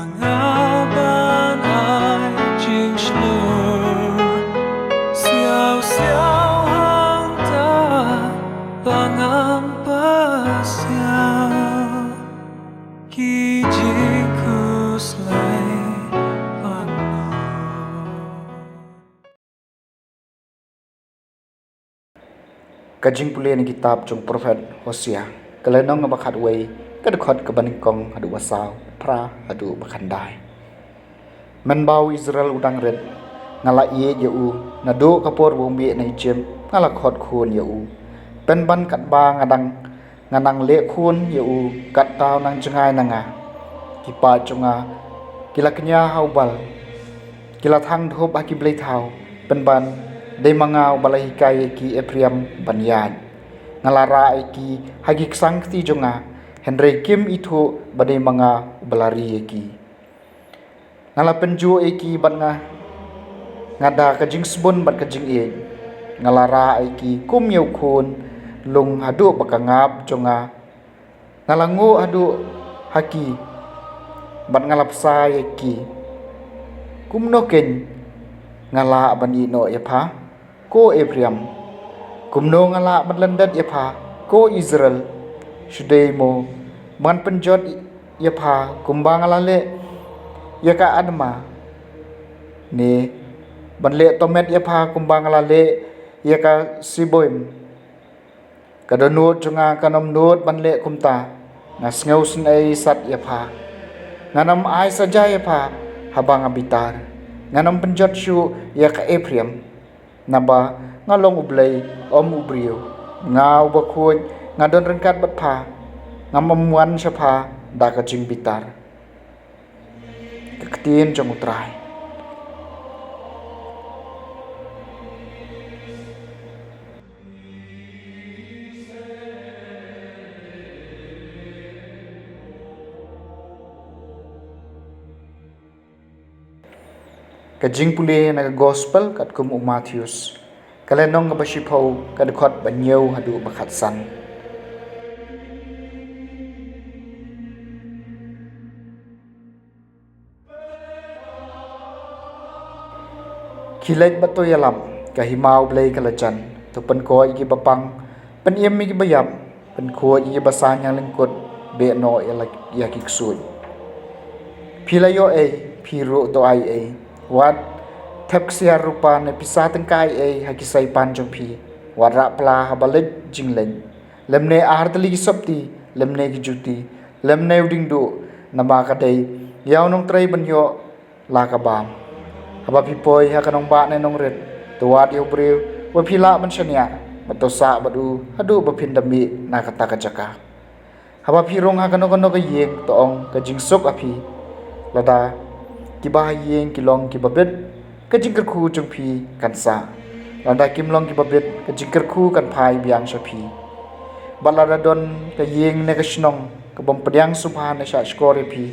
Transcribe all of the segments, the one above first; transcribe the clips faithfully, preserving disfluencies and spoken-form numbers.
Nga ban ai jingshlur siaw siaw hangta ba ngam pasiaw ki jingkhuslai pangno. Ka jingpule na kitab jong prophet Hosea, ka lynnong ba khatwei, ka dkhot kaba nyngkong haduh ba saw, phra haduh ba khyndai. Mynba u Israel u dang rit, nga la ïeit ïa u, naduh ka por ba u mih na Ijipt, nga la khot khun ïa u. Pynban katba nga dang nga nang leh khun ïa u, katta u nang jngai na nga. Ki paid jong nga ki la kñia ha u Baal, ki la thang dhup ha ki blei thaw. Pynban dei ma nga uba la hikai ïa ki Ephraim ban ïaid. Nga la rah ïa ki ha ki ksang kti jong nga, hynrei kim ithuh ba dei ma nga uba la ri ïa ki. Nga la pynjuh ïa ki bad nga, nga da ka jingsbun bad ka jingïeit. Nga la rah ïa ki kum ïa u khun lung haduh ba ka ngap jong nga. Nga la nguh haduh ha ki bad nga la bsa ïa ki. Kumno keiñ nga lah ban ïehnoh ïa pha, ko Ephraim? Kumno nga lah ban lyndet ïa pha, ko Israel? Shu dei mo ban pynjot ïa pha kumba nga la leh ïa ka Admah, ne ban leh tomet ïa pha kumba nga la leh ïa ka Seboim? Ka dohnud jong nga kan ym nud ban leh kumta. Nga sngewsynei sat ïa pha. Ngan ym ai saja ïa pha haba nga bitar. Ngan ym pynjot shuh ïa ka Ephraim, naba nga long U Blei, ym u briew. Nga uba khuid, nga don ryngkat bad pha. Ngam ym wan sha pha da ka jingbitar. Ka ktien jong U Trai. Ka jingpule na ka Gospel katkum u Mathaios, ka lynnong kaba shiphew, ka dkhot ba hynñiew haduh ba khatsan. Khie leit bad to ïalap, ka hima U Blei ka la jan. To pynkoit ïa kiba pang, pynim ïa kiba ïap, pynkhuid ïa kiba saiñ lyngkut, beh noh ïa la, ïa ki ksuid. Phi la ïoh ei, phi ruh to ai ei. Wat thep ksiar rupa ne pisa tyngka ei ei ha ki saipan jong phi. Wat rah pla haba leit jingleit, lymne ar tylli ki sopti, lymne ki juti, lymne u diengduh, naba ka dei ïa u nongtrei ban ïoh la ka bam. Haba phi poi ha ka nongbah ne nongrit, to wad ïa u briew uba phi lah ban shaniah, bad to sah bad u haduh ba phin da mih na kata ka jaka. Haba phi rung ha kano kano ka ïing, to ong, ka jingsuk ha phi. Lada kiba ha ïing ki long kiba bit, ka jingkyrkhu jong phi kan sah. Lada kim long kiba bit, ka jingkyrkhu kan phai biang sha phi. Bad lada don ka ïing ne ka shnong ka bym pdiang sngewbha ne shahshkor ïa phi,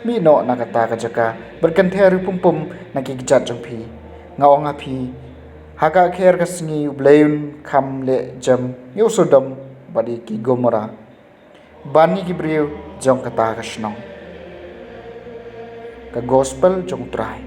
mih noh na kata ka jaka bad kynther ïa u pum pum na ki kjat jong phi. Nga ong ha phi, ha ka kher ka sngi U Blei un kham leh jem ïa u Sodom bad ïa ki Gomora ban ïa ki briew jong kata ka shnong. Ka Gospel jong U Trai.